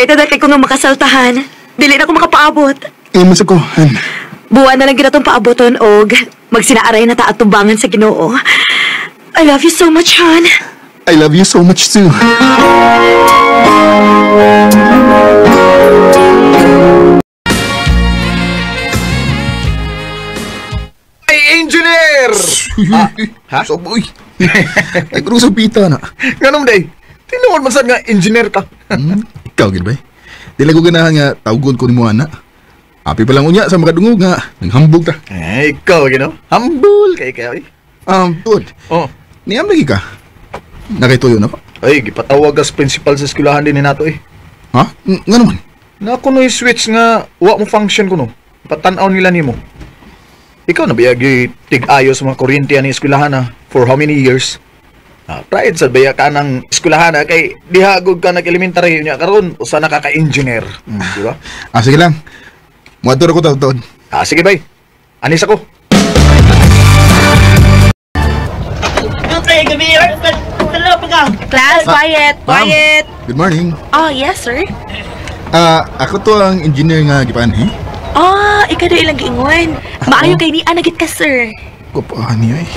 Excited na kay ko nga makasaltahan. Dili na ko makapaabot. Imo sa ko, han. Buwan na lang ginatong paaboton og magsinaaray na ta at tumbangan sa Ginoo. I love you so much, Han. I love you so much too. Ay, engineer! Ha? So, boy. Ay, kung sa pita na. Ganun, day. Tinuod man sad nga engineer ka. Ikaw, gid ba? Dili ko ganahan nga tawgon ko nimo ana. Happy pa lang unya sa makadungog nga nanghambog ta. Eh, ikaw, gino. Hambol kay ikaw. Eh. Good. Oh. Niyam lagi ka. Nakituyo na pa. Ay, gipatawag as principal sa eskwelahan din ni nato eh. Ha? Nga naman? Na kuno yung switch nga wa mo function kuno. Patan-aw nila nimo. Ikaw na biyagi tig-ayo sa mga kuryente ani eskwelahan na for how many years? Pride sa baya ka ng eskwelahan na kay dihagog ka nag-elementary niya karon usa na ka ka-engineer, di ba? Ah, sige lang. Muadto ra ko taon. Ah, sige bay. Anis ako. Class, quiet, quiet. Good morning. Oh, yes, sir. Ako to ang engineer nga gipanhi. Ah, ikaw daw ilang giingon. Maayo kay ni anagit ka, sir. Kupahan niya eh.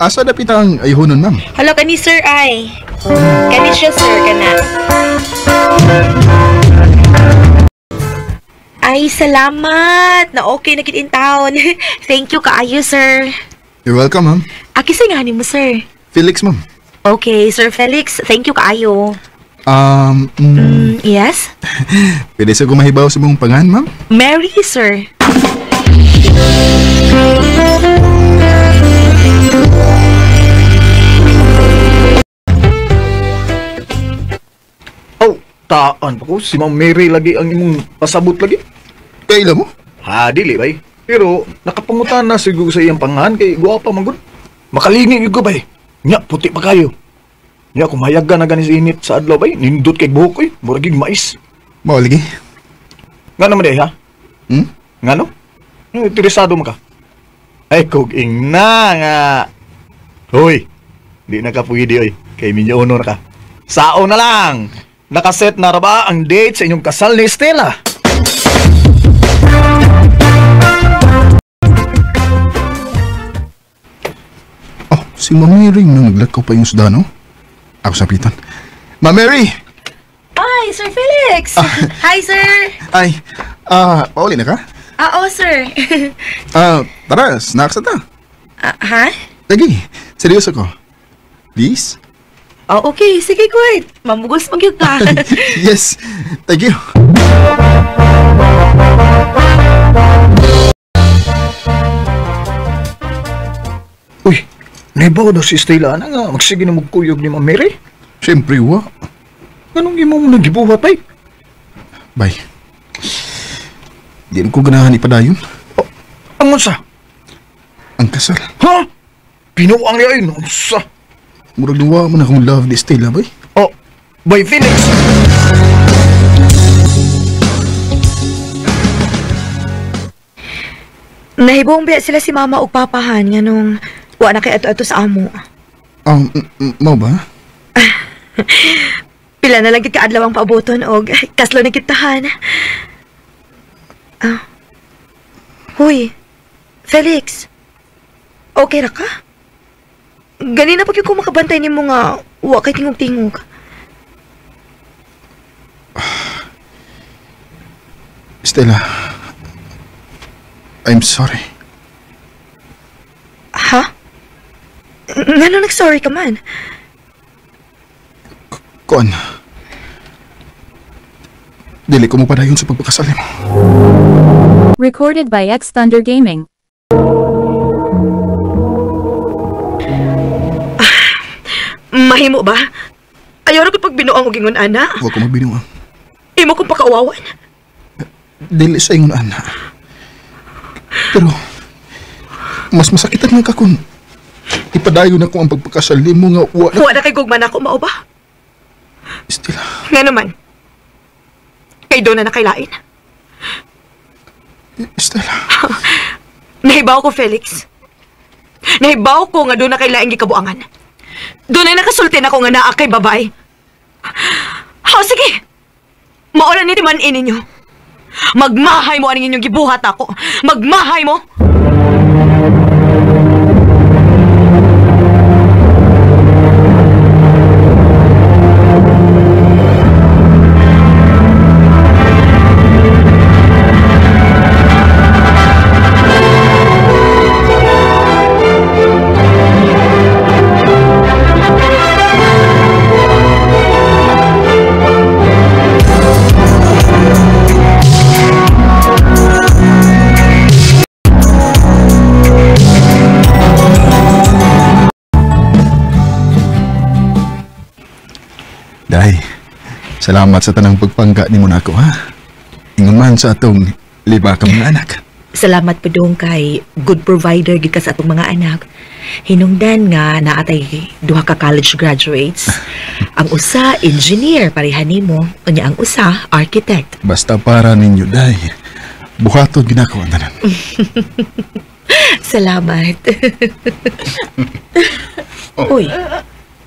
Asa dapit ang ayuhonon, ma'am? Hello, kani sir ay. Kani siya, sir, kana. Ay, salamat. Na okay na kit in town. Thank you kaayo, sir. You're welcome, ma'am. Aki sa nga nimo, sir. Felix, ma'am. Okay, Sir Felix. Thank you kaayo. Yes? Pwede sa gumahibaw sa mong pangan, ma'am? Mary, sir. Oh, taan pa ko. Si Ma'am Mary lagi ang imong pasabot lagi. Kaila mo? Ha, dili bay. Pero nakapangutan na siguro sa iyang pangahan kay guwapa man gud. Makalingin gyud ko bay. Nya puti pa kayo. Nya kung mahayagan na gani sa init sa adlaw bay, nindot kay buhok oy, murag gyud mais. Mao lagi. Nga naman day ha? Hmm? Nga no? Interesado man ka? Ay kog ingna nga. Hoy, di na ka pwede oy. Kay minyo na ka. Sao na lang. Nakaset na ra ba ang date sa inyong kasal ni Stella? Oh, si Ma'am Mary nang naglakaw pa yung suda, no? Ako sapitan. Ma'am Mary! Ay, Sir Felix! Hi, sir! Ay, pauli na ka? Oo, sir. Tara, snacks na ta. Ha? Lagi, seryoso ko. Please? Oh, okay. Sige, good. Mamugos magyud ka. Yes, thank you. Uy, naibaw daw si Stella na nga. Magsige na magkuyog ni Ma'am Mary. Siyempre, wa. Anong imo mo nagibuhat ay? Bay. Di ko ganahan ipadayon. Oh, ang unsa? Ang kasal. Ha? Pinuang niya ay, unsa? Murag duwa mo na akong love ni Stella, bay. Oh, bay Felix! Nahibong biya sila si Mama og papahan nga nung wa na kay ato-ato sa amo. Mao ba? Pila na lang gid kaadlaw ang paaboton og kaslo na kitahan. Ah. Huy, Felix. Okay ra ka? Ganina pag ko makabantay nimo nga wa kay tingog-tingog. Stella, I'm sorry. Ha? Ngano nag-sorry ka man? Kuan. Dili ko mo padayon sa pagpakasal mo. Recorded by X Thunder Gaming. Mahimo ba? Ayaw ra ko pagbinuang og ingon ana. Wa ko magbinuang. Imo kong pakauwawan. Dili sa ingon ana. Pero mas masakitan lang ka kung ipadayon na ko ang pagpakasal nimo nga wa na. Wa na kay gugma nako mao ba? Stella. Nga naman. Kay doon na nakailain. Stella. Nahibaw ko, Felix. Nahibaw ko nga doon na kailain gikabuangan. Doon ay nakasulti na ko nga naa kay babae. Oh, sige. Maura ni timan ninyo. Magmahay mo aning inyong gibuhat ako. Magmahay mo. Day, salamat sa tanang pagpangga ni mo nako, ha? Ingon man sa atong lima ka mga anak. Salamat po dong kay good provider gid ka sa atong mga anak. Hinungdan nga naatay duha ka college graduates. Ang usa engineer pareha nimo, unya ang usa architect. Basta para ninyo, Day. Buhaton ginako ang tanan. Salamat. Oh. Uy,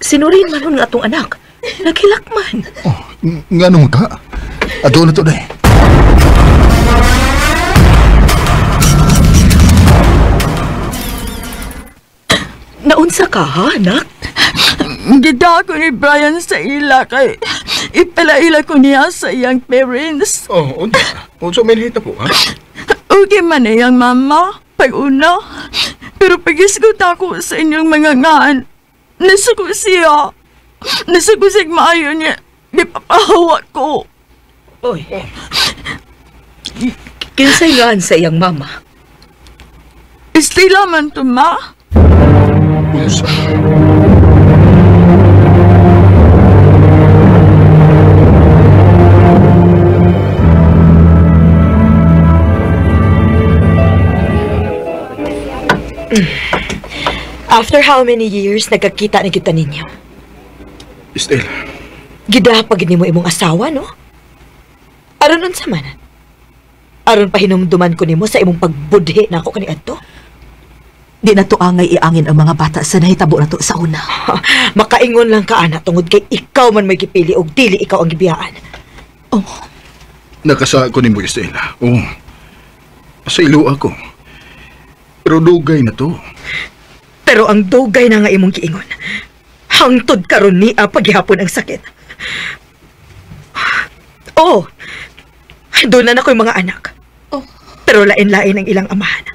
sinurin man nun nga atong anak. Naghilak man. Oh, nganong ka? Ato na to, Day. Naunsa ka, ha, anak? Gida ko ni Brian sa ila kay ipalaila ko niya sa iyang parents. Oh, unsa? Unsa may nahita po, ha? Okay man iyang mama, pag una. Pero pagisgot ako sa inyong mga ngaan, nasuko siya. Nasuko siya maayo niya. Gipapahawa ko. Uy. Kinsay ngaan sa iyang mama? Estela man to, ma. Unsa? After how many years nagkakita na kita ninyo? Estela. Gidapag nimo imong asawa, no? Aron unsa man? Aron pahinumduman ko nimo sa imong pagbudhi nako kaniadto. Di na to angay iangin ang mga bata sa nahitabo na to sa una. Makaingon lang ka, ana, tungod kay ikaw man may gipili og dili ikaw ang gibiyaan. Oh. Nakasa ko nimo, Estela. Oh. Sa ilo ako. Pero dugay na to. Pero ang dugay na nga imong giingon. Hangtod karon niya paghihapon ang sakit. Oh, doon na ako'y mga anak. Oh. Pero lain-lain ang ilang amahan.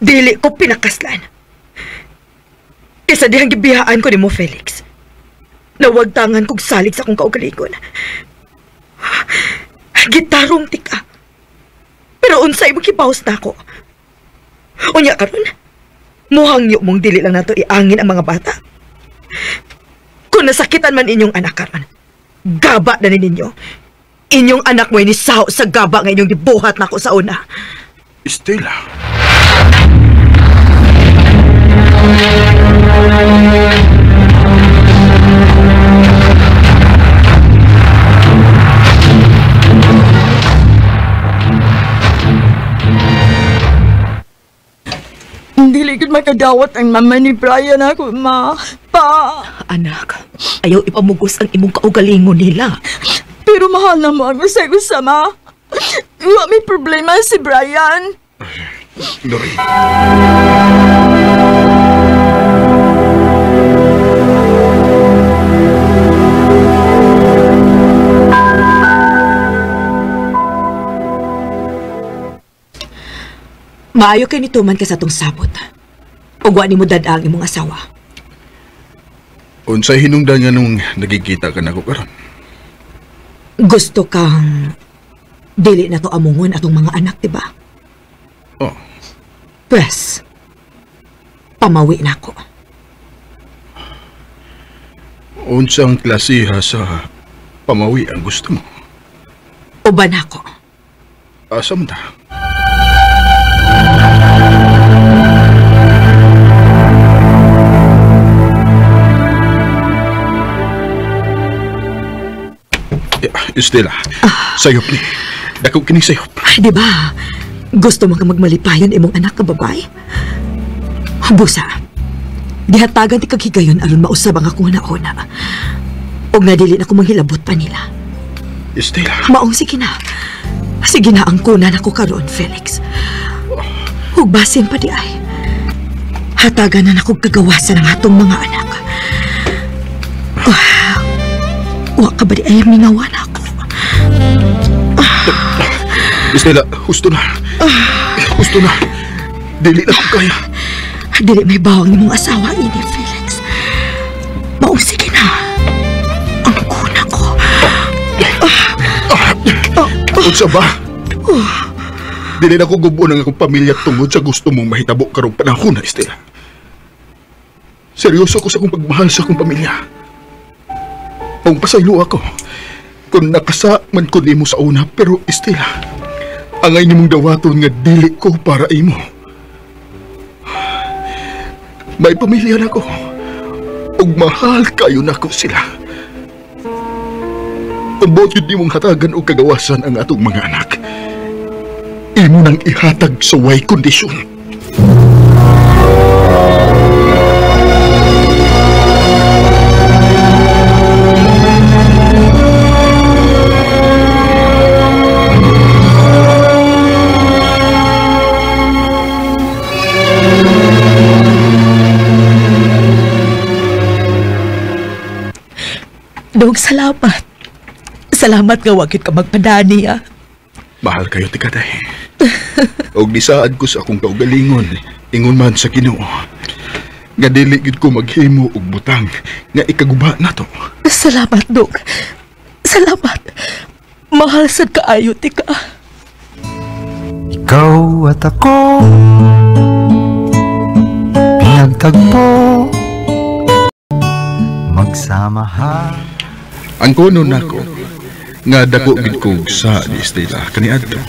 Dili ko pinakaslan. Kaysa dihang gibiyaan ko ni mo, Felix. Nawagtangan kog salig sa akong kaugalingon. Gitarong tika. Pero unsay mo kibaws na ako. Unya karon, muhangyo mong dili lang nato iangin ang mga bata. Kung nasakitan man inyong anak karon, gaba na ninyo. Inyong anak mo'y nisaho sa gaba nga inyong gibuhat nako sa una. Estela. Dili gud makadawat ang mama ni Brian ako, ma. Pa. Anak, ayaw ipamugos ang imong kaugalingon nila. Pero mahal na mo ang usay-usa, ma. Wa may problema si Brian. Lorraine. Maayo kay nituman ka sa atong sabot. Ug wa nimo dad ang imong asawa. Unsay hinungdan nga nung nagigita ka nako karon? Gusto kang dili na to amungon atong mga anak, di ba? Oh. Pwes, pamawi na ako. Unsang klasiha sa pamawi ang gusto mo? Uban ako. Asa man ta? Estela, sayop ni. Dako kini sayop. Ay, di ba? Gusto mo ka magmalipayon imong anak ka babae? Busa, gihatagan ti kag higayon aron mausab ang akong huna-huna. Og nga dili na ko manghilabot pa nila. Estela. Maong sige na. Sige na ang kunan ako karon, Felix. Hugbasin pa di ay. Hatagan na nakong kagawasan ang atong mga anak. Wa ka ba di ay mingawan ako? Estela, husto na. Husto na. Dili na ko kaya. Dili may bawang nimong asawa ini, Felix. Maong sige na. Ang kuna ko. Unsa ba? Dili na ko gubo ng akong pamilya tungod sa gusto mong mahitabo karong panahon na, Estela. Seryoso ko sa akong pagmahal sa akong pamilya. Kung pasaylo ako, kung nakasa man ko nimo sa una, pero Estela, angay nimong dawaton nga dili ko para imo. May pamilya na ko, ug mahal kayo nako sila. Kung buot yun nimong hatagan o kagawasan ang atong mga anak, imo nang ihatag sa way kondisyon. Dong, salamat. Salamat nga wagit ka magpadani, ah. Mahal kayo, tikaday. Og nisaad ko sa akong kaugalingon, ingon man sa Ginoo, nga dili gid ko maghimo og butang nga ikaguba nato. Salamat, Dok. Salamat. Mahal sad kaayo, tika. Ikaw at ako pinagtagpo, magsama ha. Ang kuno nako nga dako gid ko sa ni Estela kaniadto.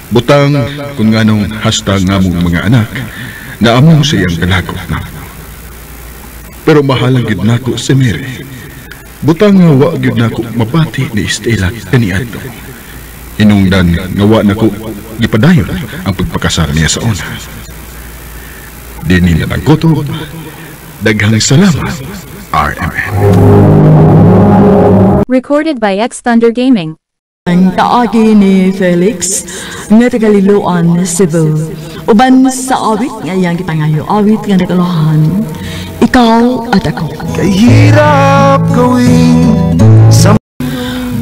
Butang kung nganong hasta nga mong mga anak na among sa iyang kalagot na. Pero mahalang gid nako si Mary. Butang nga wa gid nako mabati ni Estela kaniadto. Hinungdan nga wa nako gipadayon ang pagpakasal niya sa una. Dinhi na lang kutob. Daghang salamat, RMN. Recorded by X Thunder Gaming. Ang kaagi ni Felix nga taga Liloan, Cebu. Uban sa awit nga iyang gipangayo, awit nga nagalohan, Ikaw at Ako. Kay hirap gawin sa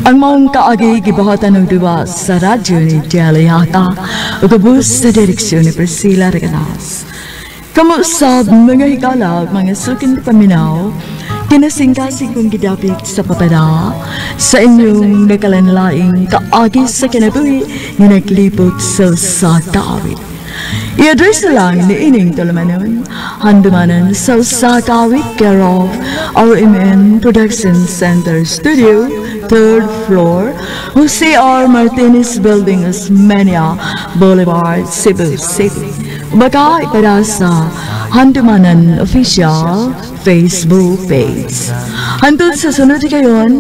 ang maong kaagi gibuhatan ng duwa sa radyo ni Jelly Hata ug ubos sa direksyon ni Priscilla Reganas. Kamusab mga higala, mga suking paminaw, kinasingkasing kong gidapit sa papada sa inyong nakalanlaing kaagi sa kinabuhi nga naglibot sa usa ka awit. I-address na lang ni ining tulumanon, handumanan sa usa ka awit, care of RMN Production Center Studio, 3rd floor, Jose R. Martinez Building, Osmeña Boulevard, Cebu City. Baka ipada sa Handumanan Official Facebook page. Hantod sa sunod kayon.